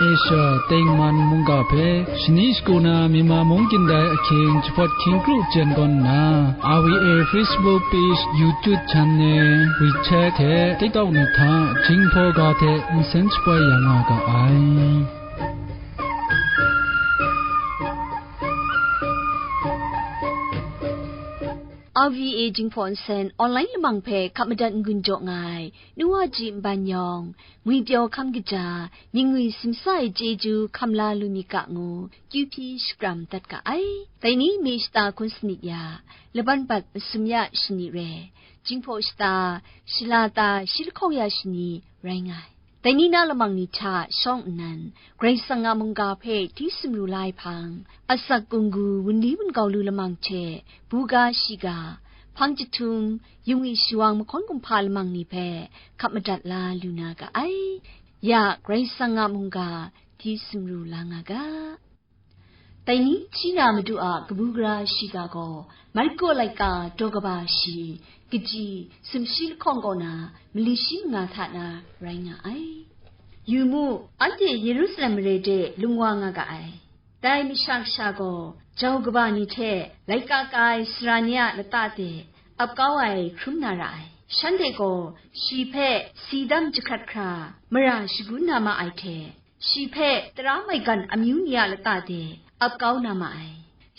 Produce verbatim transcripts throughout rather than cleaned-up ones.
Asia Tengman mungga hpe shani shagu na Myanmar mung kyin dai ahkying jahpawt hkying kru jen gawn nna, R V A Facebook page, YouTube channel, WeChat hte TikTok ni hta Jinghpaw ga hte nsen shapoi ya nga ga ai. R V A Jinghpaw Nsen online lamang hpe hkap madat n-gun jaw nga ai, nu wa ji nban yawng, ngwipyaw hkam kaja, myingwi simsa ai chyeju hkam la lu myit ga ngu, kyu hpyi shakram dat ga ai. Dai ni mi shata hkun sanit ya, laban bat masum ya shani re, Jinghpaw shata, shalata, shi lahkawng ya shani rai nga ai. Dai ni na lamang ni hta shawng nnan, Karai Kasang a mungga hpe hti sumru la ai hpang, asak kunggu wunli wungau lu lamang hte, buga shiga, hpang jahtum, yungwi shawang mahkawn kumhpa lamang ni hpe hkap madat la lu na ga ai. Ya Karai Kasang a mungga hti sumru la nga ga. Dai ni hti na Madu a kabu gara shiga gaw, Marko laika daw kaba shi, kaji sumshi lahkawng kaw na, mali shi manga hta na rai nga ai. Yu mu, anhte Yerusalem mare de lung wa nga ga ai. Dai Masha Kasha gaw jau kaba ni hte laika ka ai sara ni a lata de ap kau ai hkrum na ra ai. Shanhte gaw shi hpe si dam jahkrat hkra mara shagun na ma ai hte, shi hpe tara maigan amyu ni a lata de ap kau na ma ai.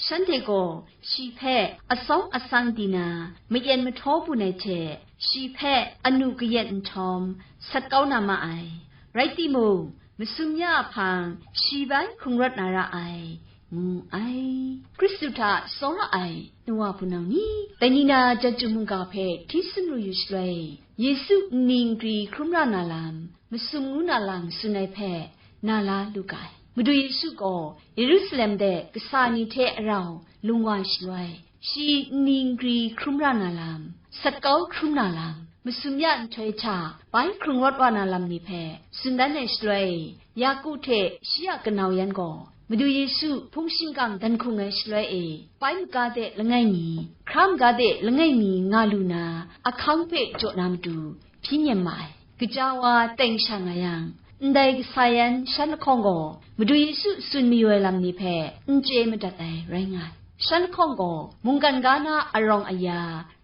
Shanhte gaw shi hpe asawng asang di na, mayen mahtaw bun ai hte, shi hpe anu kayat nhtawm, sat kau na ma ai. Rai timung, masum ya a hpang, shi bai hkrung rawt na ra ai, ngu ai. Hkristu hta tsawra ai, nu wa hpunau ni, dai ni na Chyeju mungga hpe hti sumru yu shaloi, Yesu nni nkri hkrum ra na lam, masum ngu na lam tsun ai hpe na la lu ga ai. Madu Yesu gaw Yerusalem de kasa ni hte arau lung wa shaloi, shi nni nkri hkrum ra na lam, sat kau hkrum na lam, masum ya nhtoi hta bai hkrung rawt wa na lam ni hpe tsun dan ai shaloi, Yaku hte shi a kanau yan gaw Madu Yesu hpung shingkang dan hkung ai shaloi e, bai maga de langai mi, hkra maga de langai mi nga lu na, ahkang hpe jaw na matu, hpyi nem ma ai. Kaja wa teng sha nga yang, ndai kasa yan shan lahkawng gaw Madu Yesu tsun mayu ai lam ni hpe n chye madat ai rai nga ai. Shan lahkawng gaw mungkan ga na arawng aya,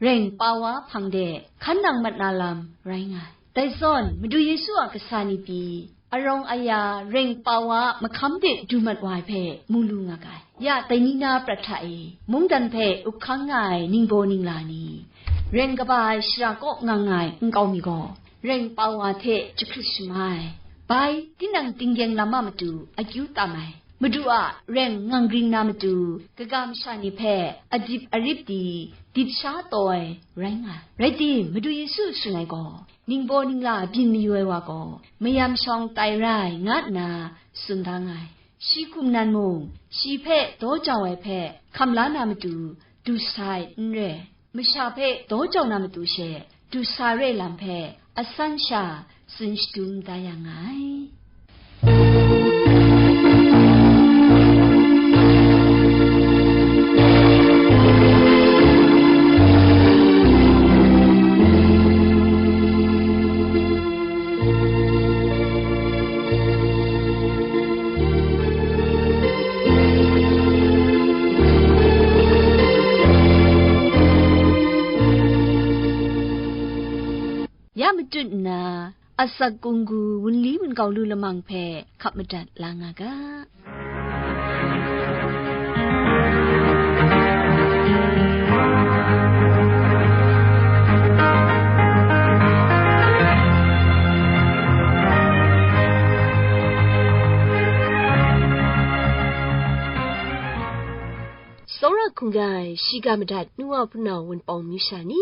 reng pa wa hpang de hkan nang mat na lam rai nga ai. Dai zawn, Madu Yesu a kasa ni pyi, arawng aya, reng pa wa a mahkam de du mat wa ai hpe mu lu nga ga ai. Ya dai ni na prat hta e, mungdan hpe up hkang nga ai ningbaw ningla ni, reng kaba ai shara kaw nga nga ai nkau mi gaw, reng pa wa hte jahkrit shamai, bai tinang tinggyeng lam a matu akyu tam ai, Madu a reng ngang ring na matu, kaga masha ni hpe adip arip di, dip sha taw ai rai nga ai. Rai tim, Madu Yesu tsun ai gaw, ningbaw ningla byin mayu ai wa gaw, mayam shawng tai ra ai, nga nna tsun da nga ai. Shi hkum nan mung, shi hpe daw jau ai hpe hkam la na matu, du sa ai n re. Masha hpe daw jau na matu she, du sa re lam hpe asan sha tsun shadum da ya nga ai. Ya matut nna, asak kunggu wunli wungau lu lamang hpe hkap madat la nga ga. Tsawra hkungga ai, shiga madat nu wa hpunau wunpawng amyu sha ni,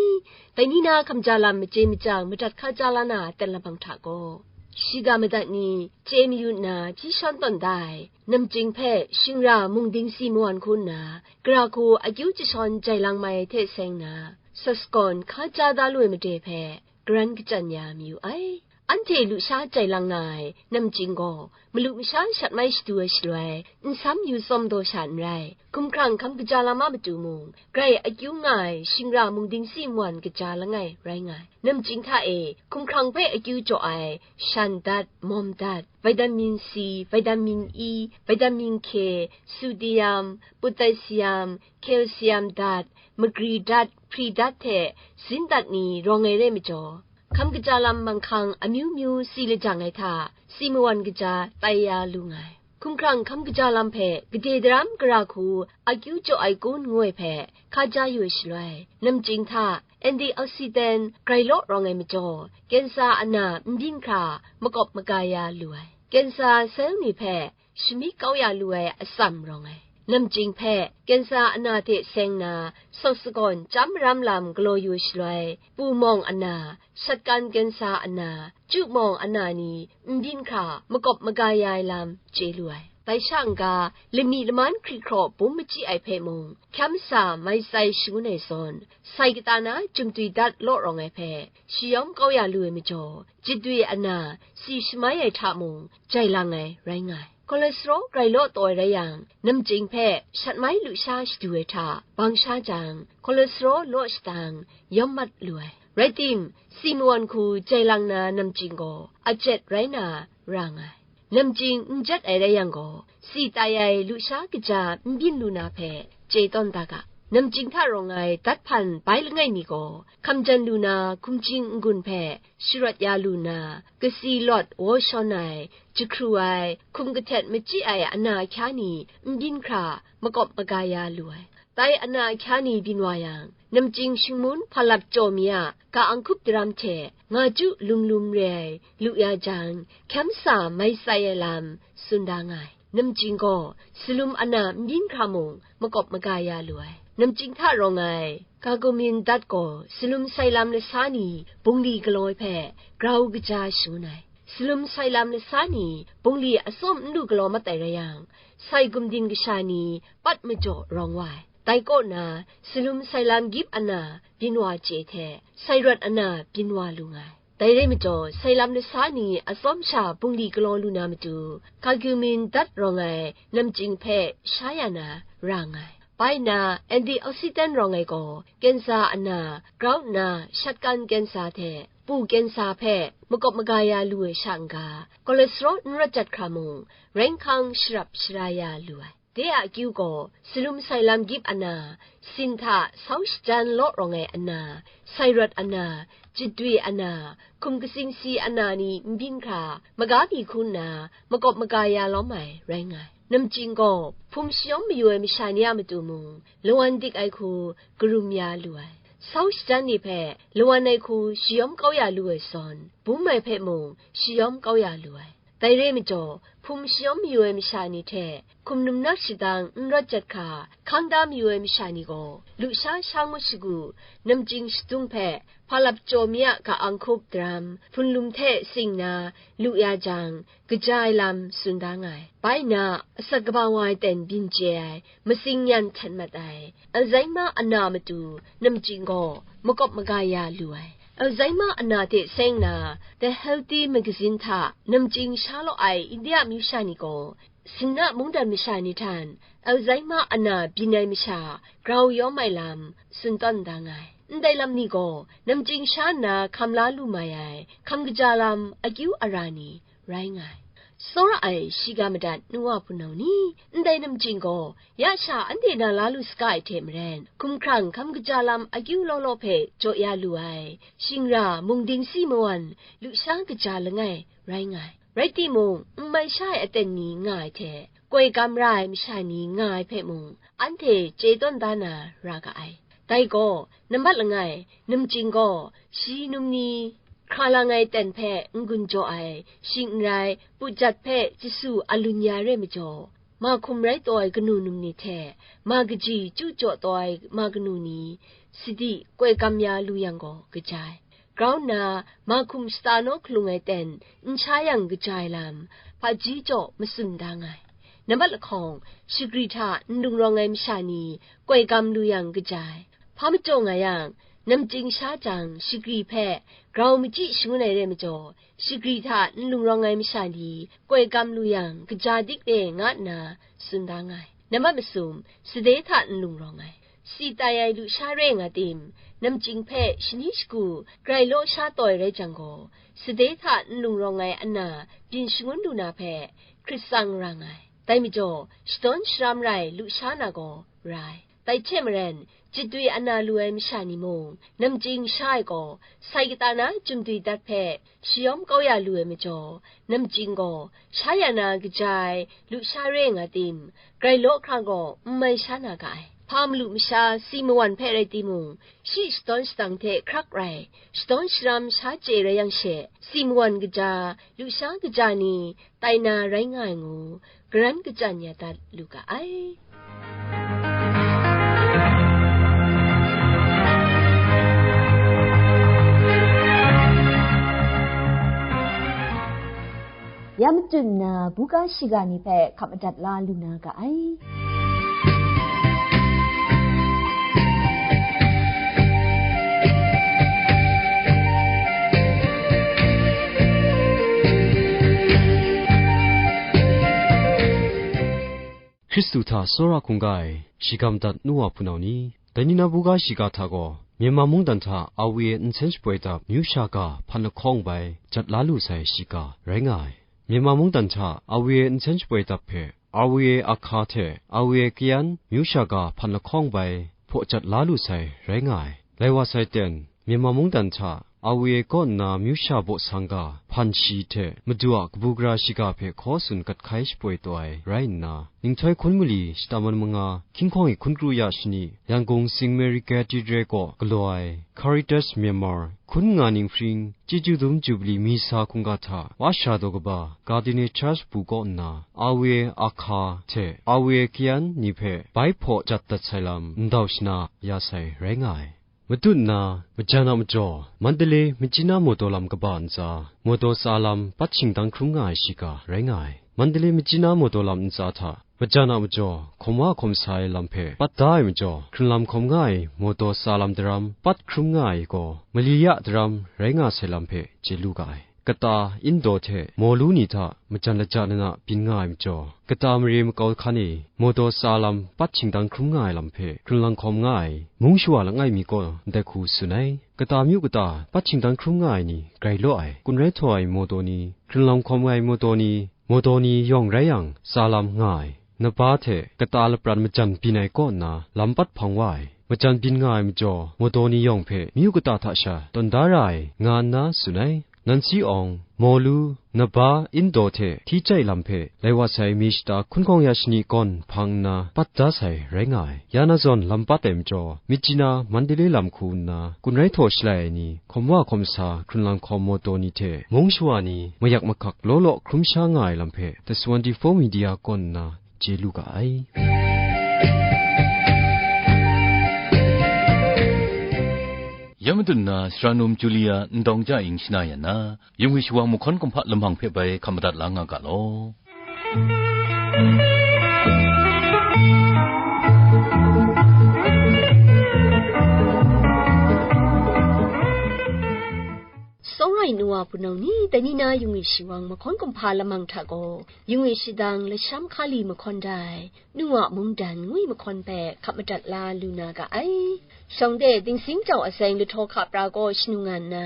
dai ni na hkamja lam machye machyang madat hkaja la na aten labang hta gaw, shiga madat ni chye mayu nna hpyi shawn tawn da ai, namchying hpe shingra mung dingsi mawan hku nna, gara hku akyu jashawn jai lang mai ai hte seng na, sat sagawn hkaja da lu ai made hpe, garan kachyan ya mayu ai. Anhte lusha jai lang nga ai namjing gaw, malu masha shat mai shadu ai shaloi, nsam yu tsawm daw sha n rai, hkumhkrang hkam kaja lam a matu mung, grai akyu nga ai shingra mung dingsi mawan kaja langai rai nga ai. Namjing hta e, hkumhkrang hpe akyu jaw ai shan dat, mawm dat, vitamin C, vitamin E, vitamin K, sodium, potassium, calcium dat, magri dat, hpri dat hte zin dat ni rawng ai re majaw, hkam kaja lam manghkang amyu myu si lajang ai hta, si mawan kaja tai ya lu nga ai. Hkumhkrang hkam kaja lam hpe gade daram gara hku akyu jaw ai kun ngu ai hpe hka ja yu ai shaloi, namjing hta antioxidant grai law rawng ai majaw, kensa ana n byin hkra makawp maga ya lu ai. Kensa sel ni hpe shamyit kau ya lu ai atsam rawng ai. Namjing hpe kensa ana hte seng na, sawk sagawn chyam maram lam galaw yu shaloi, pu mawng ana, shatkan kensa ana, chyu mawng ana ni n byin hkra makawp maga ya ai lam chye lu ai. Dai sha n-ga, lami laman hkri hkraw bum machyi ai hpe mung, hkyam sa mai tsai shangun ai zawn, sai kata na jumtwi dat law rawng ai hpe, shayawm kau ya lu ai majaw, jitwi ana, si shamai ai hta mung, jai lang ai rai nga ai. Cholesterol grai law taw ai rai yang, namjing hpe shat mai lusha shadu ai hta bang sha jang, cholesterol law shatang yawm mat lu ai. Rai tim, si mawan hku jai lang na namjing gaw, a jet rai na ra nga ai. Namjing n jet ai rai yang gaw, si tai ai lusha kaja n byin lu na hpe chye tawn da ga. Namjing hta rawng ai dat hpan bai langai mi gaw, hkam jan lu na hkumjing n-gun hpe sharawt ya lu na, kasi lawt waw shawn ai, jahkru ai, hkum kahtet machyi ai ana ahkya ni n byin hkra makawp maga ya lu ai. Dai ana ahkya ni byin wa yang, namjing shingmun hpa lap jaw mi a ka-ang hkup daram hte nga ju lum lum re ai lu ya jang, hkyam sa mai tsai ai lam tsun da nga ai. Namjing gaw salum ana n byin hkra mung makawp maga ya lu ai. Namjing hta rawng ai curcumin dat gaw salum sai lam lasa ni bungli galaw ai hpe grau kaja shangun ai. Salum sai lam lasa ni bungli atsawm n lu galaw mat ai rai yang, sai gumdin kasha ni pat majaw rawng wa ai. Dai kaw na, salum sai lam gyip ana byin wa chye hte, sai rawt ana byin wa lu nga ai. Dai rai majaw, sai lam lasa ni atsawm sha bungli galaw lu na matu, curcumin dat rawng ai namjing hpe sha ya na ra nga ai. Bai na, antioxidant rawng ai gaw, kensa ana, grau nna shatkan kensa hte pu kensa hpe makawp maga ya lu ai sha n-ga, cholesterol n rawt jat hkra mung, rainhkang sharap shara ya lu ai. De a akyu gaw, salum sai lam gyip ana, sin hta sau shajan law rawng ai ana, sai rawt ana, jitwi ana, hkum katsing si ana ni n byin hkra, maga mi hku nna, makawp maga ya lawm ai rai nga ai. Namjing gaw, hpum shayawm mayu ai masha ni a matu mung, lawan dik ai hku karum ya lu ai. Sau shajan ni hpe lawan ai hku shayawm kau ya lu ai zawn, bum ai hpe mung shayawm kau ya lu ai. Dai re majaw, hpum shayawm mayu ai masha ni hte, hkum num na shadang n rawt jat hkra, hkang da mayu ai masha ni gaw, lusha sha ngut shagu, namjing shadung hpe, hpa lap jaw mi a ka-ang hkup daram, hpunlum hte sing na, lu ya jang, kaja ai lam tsun da nga ai. Bai nna, asak kaba wa ai ten byin chye ai, matsing yan hten mat ai, Alzheimer ana matu namjing gaw makawp maga ya lu ai. Alzheimer ana hte seng na, The Healthy Magazine hta namjing sha law ai India amyu sha ni gaw, Sinna mungdan masha ni htan Alzheimer ana byin ai masha grau yawm ai lam tsun tawn da nga ai. Ndai lam ni gaw namjing sha nna hkam la lu mai ai hkam kaja lam akyu ara ni rai nga ai. Tsawra ai shiga madat nu wa hpunau ni, ndai namjing gaw ya sha anhte na la lu saga ai hte maren, hkumhkrang hkam kaja lam akyu law law hpe jaw ya lu ai, shingra mung dingsi mawan lusha kaja langai rai nga ai. Rai timung, n mai sha ai aten ni nga ai hte, koi gam ra ai masha ni nga ai hpe mung, anhte chye tawn da na ra ga ai. Dai gaw, nambat langai, namjing gaw, shi num ni hkra lang ai ten hpe n-gun jaw ai, shing n rai, put jat hpe chyasu alun ya re majaw, ma hkum rai taw ai kanu num ni hte, ma kaji chyu jaw taw ai ma kanu ni, sadi koi gam ya lu yang gaw kaja ai. Grau nna, ma hkum shata naw hkalung ai ten n sha yang kaja ai lam, hpaji jaw matsun da nga ai. Nambat lahkawng, shagri hta n lung rawng ai masha ni, koi gam lu yang kaja ai. Hpa majaw nga yang, Namchying sha jang, shagri hpe grau machyi shangun ai rai majaw, shagri hta nlung rawng ai masha ni koi kam lu yang, kaja dik re nga nna tsun da nga ai. Nambat masum, sade hta nlung rawng ai, si tai ai lusha re nga tim, namchying hpe shani shagu grai law sha taw ai rai jang gaw, sade hta nlung rawng ai ana byin shangun lu na hpe hkrit tsang ra nga ai. Dai majaw, shadawn sharam rai lusha na gaw ra ai. Dai hte maren, chadwi ana lu ai masha ni mung, namchying sha ai gaw, sai kata na jumdwi dat hpe shayawm kau ya lu ai majaw, namchying gaw sha ya na kaja ai lusha re nga tim, grai law hkra gaw n mai sha na ga ai. Hpa malu masha si mawan hpe rai timung, shi shadawn shadang hte hkrak rai, shadawn sharam sha chye rai yang she, si mawan kaja, lusha kaja ni tai na rai nga ai ngu, garan kachyan ya dat lu ga ai. Ya matut nna, buga shiga ni hpe hkap madat la lu na ga ai. Hkristu hta tsawra hkungga ai, shigam dat nu wa hpunau ni, dai ni na buga shiga hta gaw, Myanmar mungdan hta A W A nsen shapoi dap myu sha ga hpan lahkawng bai jat la lu sai shiga rai nga ai. Myanmar mungdan hta A W A nsen shapoi dap hpe, A W A Akha hte A W A Kayan myu sha ga hpan lahkawng bai hpaw jat la lu sai rai nga ai. Lai wa sai ten, Myanmar mungdan hta A W A kaw nna myu sha baw sang ga hpan shi hte Madu a kabu gara shiga hpe hkaw tsun kat hkai shapoi taw ai rai nna, ninghtoi hkun mali shata man manga, hkying hkawng e hkun kru ya shani, Yangon Saint Mary Cathedral kaw galaw ai Caritas Myanmar hkun nga ning hpring, Chyeju Dum Jubili Misa hkungga hta wa sha daw kaba Gardiner Church bu kaw nna, A W A Akha hte A W A Kayan ni hpe bai hpaw jat dat sai lam ndau shana ya sai rai nga ai. Matut nna, majan a majaw, Mandalay Myitkyina mawtaw lam kaba ntsa, mawtaw tsa lam pat shingdang hkrum nga ai shiga rai nga ai. Mandalay Myitkyina mawtaw lam ntsa hta, majan a majaw, hkawm wa hkawm sa ai lam hpe pat da ai majaw, hkrunlam hkawm nga ai mawtaw tsa lam daram pat hkrum nga ai gaw, mali ya daram rai nga sai lam hpe chye lu ga ai. Kata, Indo hte Mawlu ni hta majan laja nna byin nga ai majaw, kata mare makau hkan e mawtaw tsa lam pat shingdang hkrum nga ai lam hpe hkrunlang hkawm nga ai mung shawa langai mi gaw ndai hku tsun ai. Kata myu kata pat shingdang hkrum nga ai ni grai law ai, kun rai htaw ai mawtaw ni, hkrunlang hkawm ai mawtaw ni, mawtaw ni yawng rai yang, tsa lam nga ai. Naba hte kata lapran majan byin ai kaw nna lam pat hpang wa ai. Majan byin nga ai majaw, mawtaw ni yawng hpe myu kata hta sha tawn da ra ai, nga nna tsun ai. Nansi Awng, Mawlu, Naba, Indo hte hti chyai lam hpe lai wa sai mi shata hkun hkawng ya shani gawn hpang nna pat da sai rai nga ai. Ya na zawn lam pat ai majaw, Myitkyina, Mandalay lam hku nna, kun rai htaw shalai ai ni, hkawm wa hkawm sa, hkrunlang hkawm mawtaw ni hte mung shawa ni, mayak mahkak law law hkrum sha nga ai lam hpe, The Twenty-four Media kaw nna chye lu ga ai. Ya matut nna, Sara Num Julia ndawng ja ing shana ya na, yung e shawang mahkawn kumhpa lamang hpe bai hkap madat la nga ga law. Sawng ai nu wa hpunau ni, dai ni na yung e shawang mahkawn kumhpa lamang hta gaw, yung e shadang lasham hkali mahkawn da ai, nu wa mungdan ngwi mahkawn hpe hkap madat la lu na ga ai. Shawng de dingsing jau aseng lahtaw hka pra gaw shanu nga nna,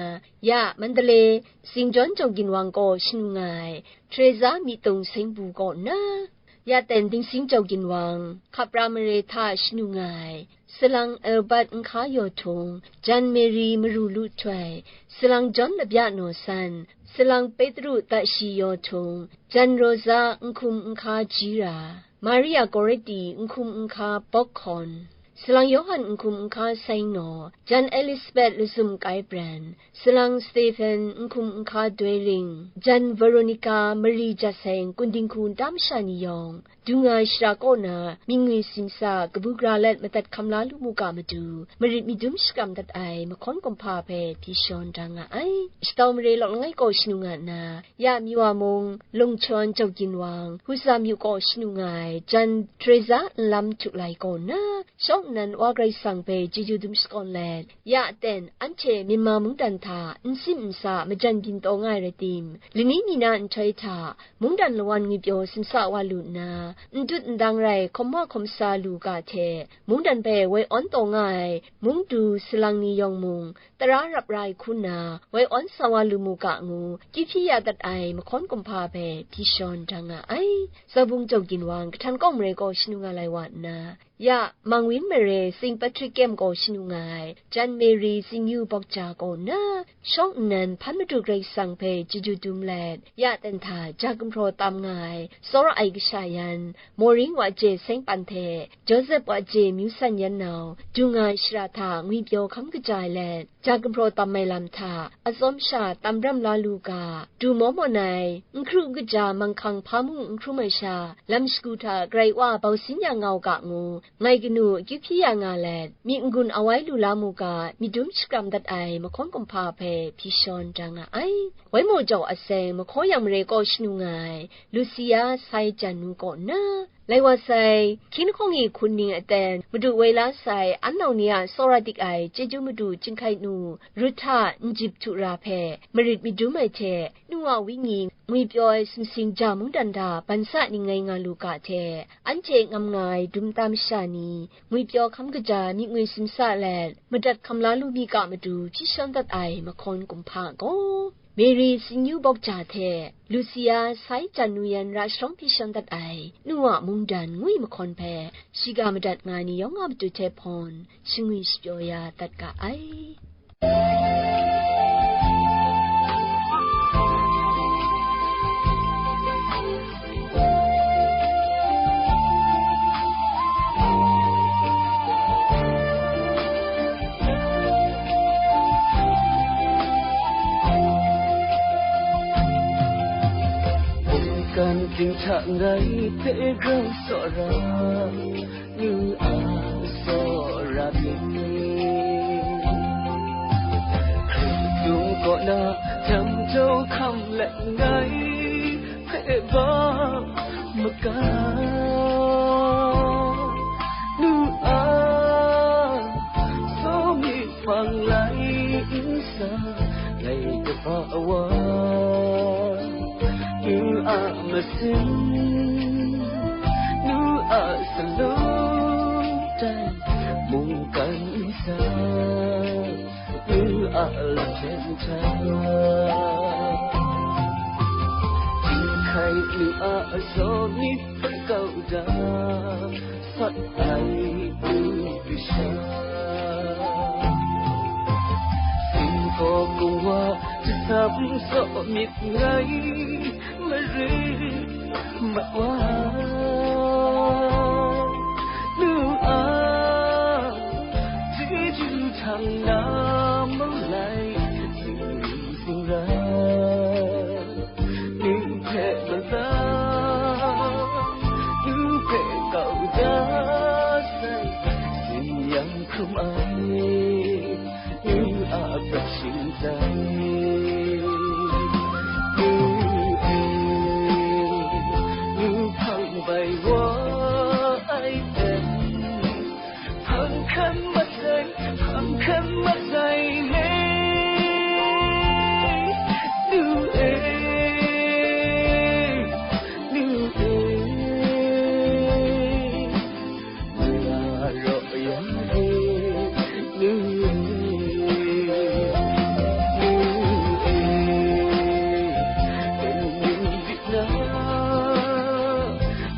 ya Mandalay, Singjawn Jau Ginwang gaw shanu nga ai, Teresa Myitung Sengbu kaw nna, ya ten dingsing jau ginwang, hkap ra mare hta shanu nga ai, Salang Albert Nhka Yaw Htung, Jan Mary Maru Lu Htoi, Salang John Labya Naw San, Salang Petru Tashi Yaw Htung, Jan Rosa Nhkum Nhka Jira, Maria Goretti Nhkum Nhka Bok Hkawn, Salang Yawhan Nhkum Nhka Saing Naw, Jan Elizabeth Lazum Kai Pran, Salang Stephen Nhkum Nhka Doi Ring, Jan Veronica Mari Jaseng Kundinghku nta masha ni yawng, dung nga ai shara kaw na, mying ngwi simsa, kabu gara let madat hkam la lu mu ga matu, marit myit dum shakram dat ai mahkawn kumhpa hpe hti shawn da nga ai. Shatau mare lawk langai kaw shanu nga nna, ya Myawa mung, Lungchawn Jau Ginwang, Huza myu kaw shanu nga ai, Jan Teresa Nlam Htuk Lai kaw nna, shawng nnan Wa Karai Kasang hpe chyeju dum shakawn let, ya ten anhte Myanmar mungdan hta n sim n sa majan byin taw nga ai rai tim, lani mi na nhtoi hta mungdan lawan ngwipyaw simsa wa lu nna, n dut n dang rai hkawm wa hkawm sa lu ga hte, mungdan hpe woi awn taw nga ai mungdu salang ni yawng mung, tara rap ra ai hku nna, woi awn sa wa lu mu ga ngu, kyu hpyi ya dat ai mahkawn kumhpa hpe hpyi shawn da nga ai. Zaubung Jaw Ginwang, Kahtan Kawng Mare kaw shanu nga lai wa nna, ya Mangwin Mare Saint Patrick Camp kaw shanu nga ai, Jan Mary Tsin Yu Bawk Ja kaw nna, shawng nnan hpan Madu Karai Kasang hpe chyeju dum let, ya ten hta ja gumhpraw tam nga ai, tsawra ai kasha yan, Maureen Wa Je Seng Pan hte, Joseph Wa Je Myu San Yan Nau, dung nga ai shara hta ngwipyaw hkam kaja ai let, ja gumhpraw tam ai lam hta, atsawm sha tam ram la lu ga, du maw mawn ai, n hkru n kaja manghkang hpa mung n hkrum ai sha, lam shagu hta garai wa bau sin ya nga u ga ngu, ngai kanu akyu hpyi ya nga let, myi n-gun awai lu la mu ga, myit dum shakram dat ai mahkawn kumhpa hpe hpyi shawn da nga ai. Wai maw jau a seng, Mahkaw Yang Mare kaw shanu nga ai, Lucia Sai Jan Nu kaw nna, lai wa sai, hkying lahkawng e hkun ning aten, Madu woi la sai, an nau ni a tsawra dik ai, chyeju madu chyinghkai nu, Ruhta Njip Htu Ra hpe, marit myit dum ai hte, nu a wenyi, ngwipyaw ai sumsing ja mungdan hta, ban sa ning ngai nga lu ga hte, anhte ngam nga ai dum ta masha ni, ngwipyaw hkam kaja, myit ngwi simsa let, madat hkam la lu mi ga matu, hpyi shawn dat ai mahkawn kumhpa gaw, Mary Tsin Yu Bawk Ja hte Lucia Sai Jan Nu Yan ra sharawng hpyi shawn dat ai, nu a mungdan ngwi mahkawn hpe, shiga madat nga ai ni yawng a matu hte hpawn, shingwi shapyaw ya dat ga ai. Mungkan ting hta ngai hpe grau tsawra, nu a tsawra myit. Hkritung kaw na jang jau hkam let ngai hpe ba maga, nu a tsawm myit hpang lai n sa, ngai kaba wa, nu a masin, nu a salu tai, mungkan n sa, nu a laten hta, hkai nu a azaw myit hpe kau da, sat ai u kasha. Singkaw kungwa jasam tsaw myit ngai, marit mat wa, nu a chyeju htang na malai, zingri zingrai. Nu hpe malang, nu hpe kau da sai, sin yang hkrum ai, nu a prat shingtai. Nu e, nu hpang bai wa ai em? Hpang hkan mat ai, hpang hkan mat ai le. Nu e, nu e, nu a raw ya e, nu e, nu e, kan ning dik na,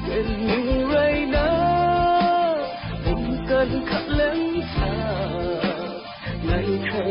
kan ning rai na, mungkan hkalem sa, ngai hkra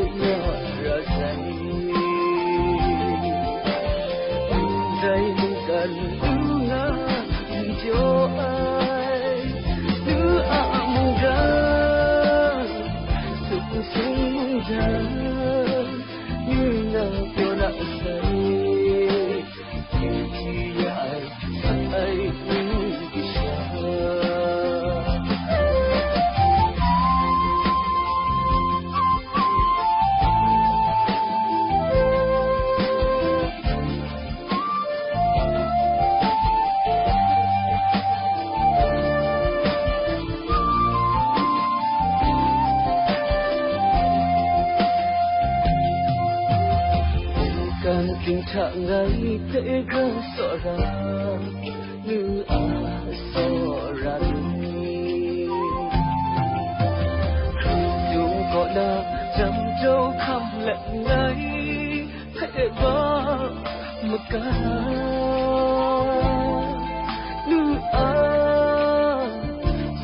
Hta ngai hpe grau tsawra, nu a tsawra ni, Hkristu kaw na jam jau hkam let ngai hpe ba maga, nu a,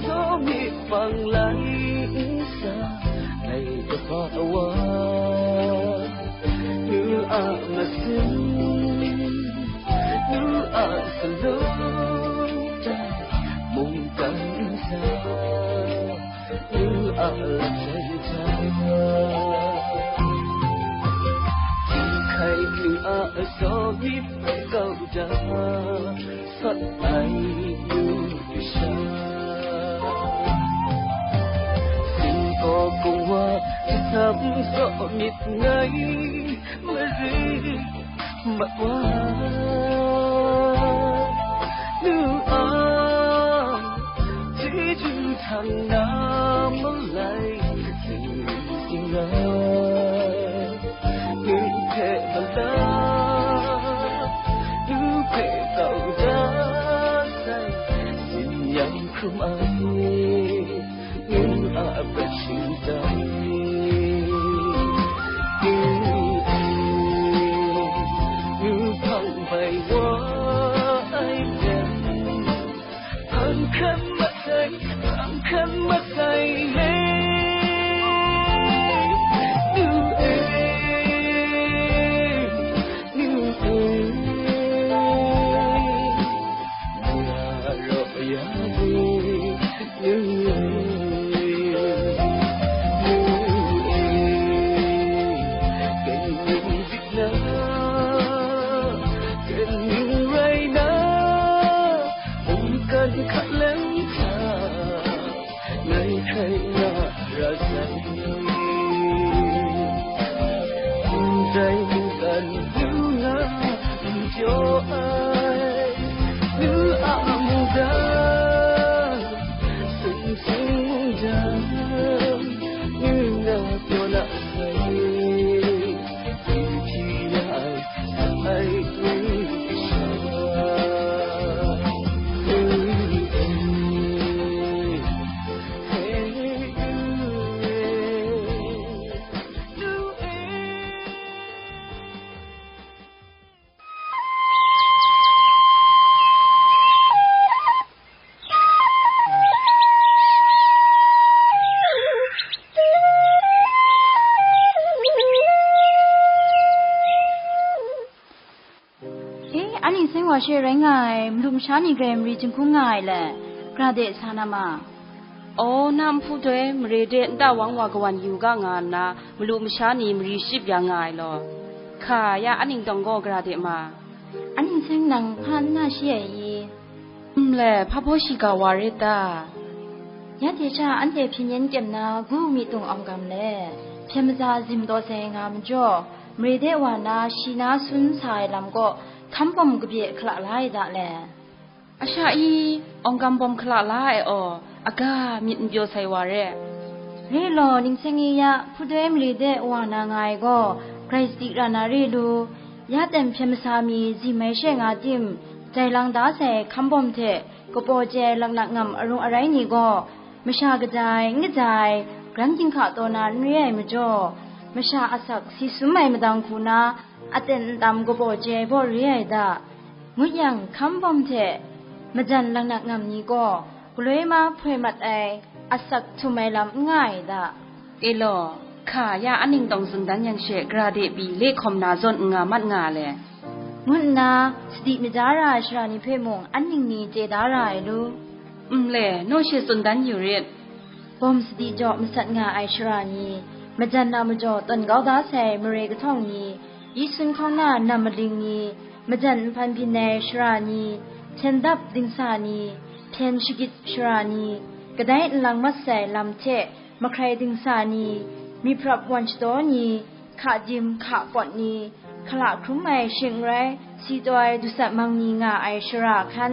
saw mi bang lai n sa, ngai kaba wa, nu a masin, nu a salung tai, mungkan nsa, nu a lasai tai, hkai nu a asaw myit kau da, sat ai nu sha, singkaw kung wa jahtam saw myit ngai, mare mat wa, nu a, chyeju htang na malai, sing sing rai, nu hpe mala, nu hpe kau da sai, sin yang hkrum ai, nu a prat shingtai, nu e, nu hpang bai wa ai jan, hpang hkan mat sai, hpang hkan mat sai le, nu e, nu e. Ya raw ya ni, nu e, nu e, kaning dik na, kaning rai na, mungkan hkalem hta, ngai hkrai nga ra sai. Ndai mungkan lu nga n jaw ai, lu a mungdan, sung sung mungdan, lu nga pyaw na sai. Dinghti ya ai, ai, ai, sha, ai, ai. E, anhte seng wa she rai nga ai, malu masha ni grai mari jinghkung nga ai le, gra de sa na ma. Aw, na nhpu doi mare de nta wang wa kawan yu ga nga nna, malu masha ni mari ship ya nga ai law. Hka ya, anhte dawng gaw gra de ma. Anhte seng nang hpa n na shi ai i? Nle, hpa baw shiga wa rit ta? Ya hte sha anhte hpyen yen kyem na gu mi tung awng gam le, hpyen maza zim taw sai nga majaw, mare de wa na shi na sun sa ai lam kaw, hkam bawm kabye hkala la ai da le. A sha i, awng gam bawm hkala la ai aw, aga myit n pyaw sai wa re. Re law, ning seng i ya, hpudoi mare de wa na nga ai gaw, grai sadi ra na re lu, ya ten hpyen masa mi zim ai she nga tim, jai lang da sai hkam bawm hte, kabaw chye ai laknak ngam arung arai ni gaw, masha kaja ai, n kaja ai, garan ginhka taw na n re ai majaw, masha asak si sum ai madang hku na, aten ntam kabaw chye ai baw re ai da. Ngut yang, hkam bawm hte majan laknak ngam ni gaw, galoi ma hpoi mat ai, asak htum ai lam n nga ai da. E law, hka ya anhte tawng tsun dan yang she, gra de pyi le hkawm na zawn n nga mat nga le, ngu nna sadi maja ra ai sara ni hpe mung an ning ni chye da ra ai lu. Nle, naw she tsun dan yu rit. Bawm sadi jaw masat nga ai sara ni, majan na majaw tawn kau da sai mare kahtawng ni, yi sun hkawng na nam maling ni, majan nhpan byin ai sara ni, hpyen dap dingsa ni, hpyen shagit sara ni, kadai nlang mat sai lam hte mahkrai dingsa ni, myit hprap wan shadaw ni, hka dim hka pawt ni, hkala hkrum ai shing n rai, si taw ai dusat mang ni nga ai sara hkan,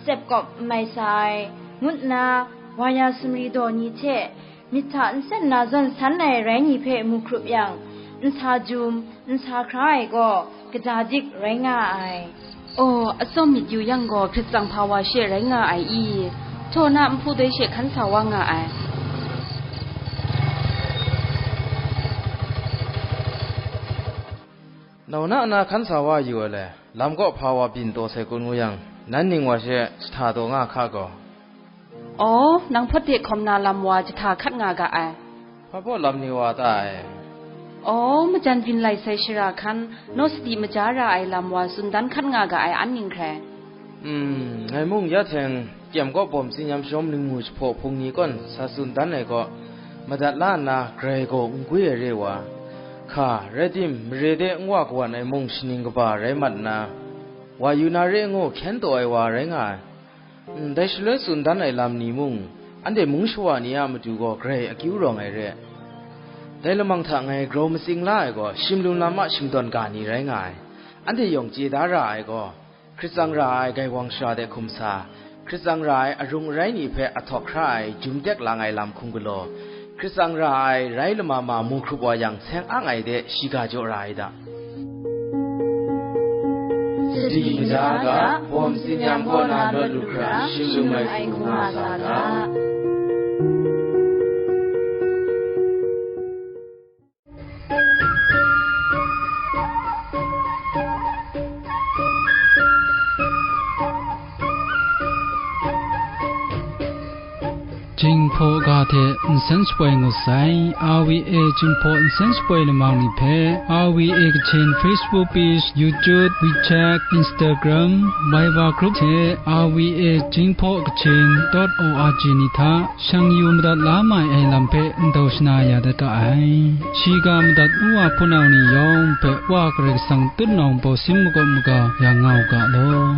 tsep kawp n mai sa ai, ngu nna, wa ya sumri daw ni hte, myit hta nsen na zawn san ai rai ni hpe mu hkrup yang, nsa jum, nsa hkra ai gaw, Kaja dik rai nga ai. Aw, atsawm myit yu yang gaw, hkrit tsang hpa wa she rai nga ai i? Htaw na nhpu doi she hkan sa wa nga ai. Nau na na hkan sa wa yu ai le, lam kaw hpa wa byin taw sai kun ngu yang, nan ning wa she jahta taw nga hka gaw. Aw, nang hpawt de hkawm na lam wa jahta hkat nga ga ai. Hpa baw lam ni wa ta ai? Aw, majan byin lai sai shara hkan, naw sadi maja ra ai lam wa tsun dan hkat nga ga ai an ning hkrai. Hmm, ngai mung ya teng, kyem kaw bawm tsinyam shawm ningmu jahpaw hpung ni kawn sa tsun dan ai kaw, madat la nna grai gaw n gwi ai re wa, hka, rai tim, mare de n wa kawan ai mung shaning kaba rai mat nna, wa yu na re ngu hkyen taw ai wa rai nga ai. Ndai shaloi tsun dan ai lam ni mung, anhte mung shawa ni a matu gaw grai akyu rawng ai re. Dai lamang hta ngai grau matsing la ai gaw, shimlum lam a shingdawn ga ni rai nga ai. Anhte yawng chye da ra ai gaw, hkrit tsang ra ai gaiwang shara de hkum sa, hkrit tsang ra ai arung arai ni hpe ahtawk hkra ai jum tek lang ai lam hkum galaw, hkrit tsang ra ai rai lama ma mu hkrup wa yang, seng ang ai de shiga jaw ra ai da. Sadi maja ga, bawm tsinyam kaw na lawt lu hkra, shim lu mai hku nga sa ga. Jinghpaw ga hte nsen shapoi ngut sai, R V A Jinghpaw nsen shapoi lamang ni hpe, R V A Kachin Facebook page, YouTube, WeChat, Instagram, Viber group hte R V A Jinghpaw Kachin dot O R G ni hta shang yu madat la mai ai lam hpe ndau shana ya dat ga ai. Shiga madat ngu wa hpunau ni yawng hpe Wa Karai Kasang tutnawng bawsin makawp maga ya nga u ga law.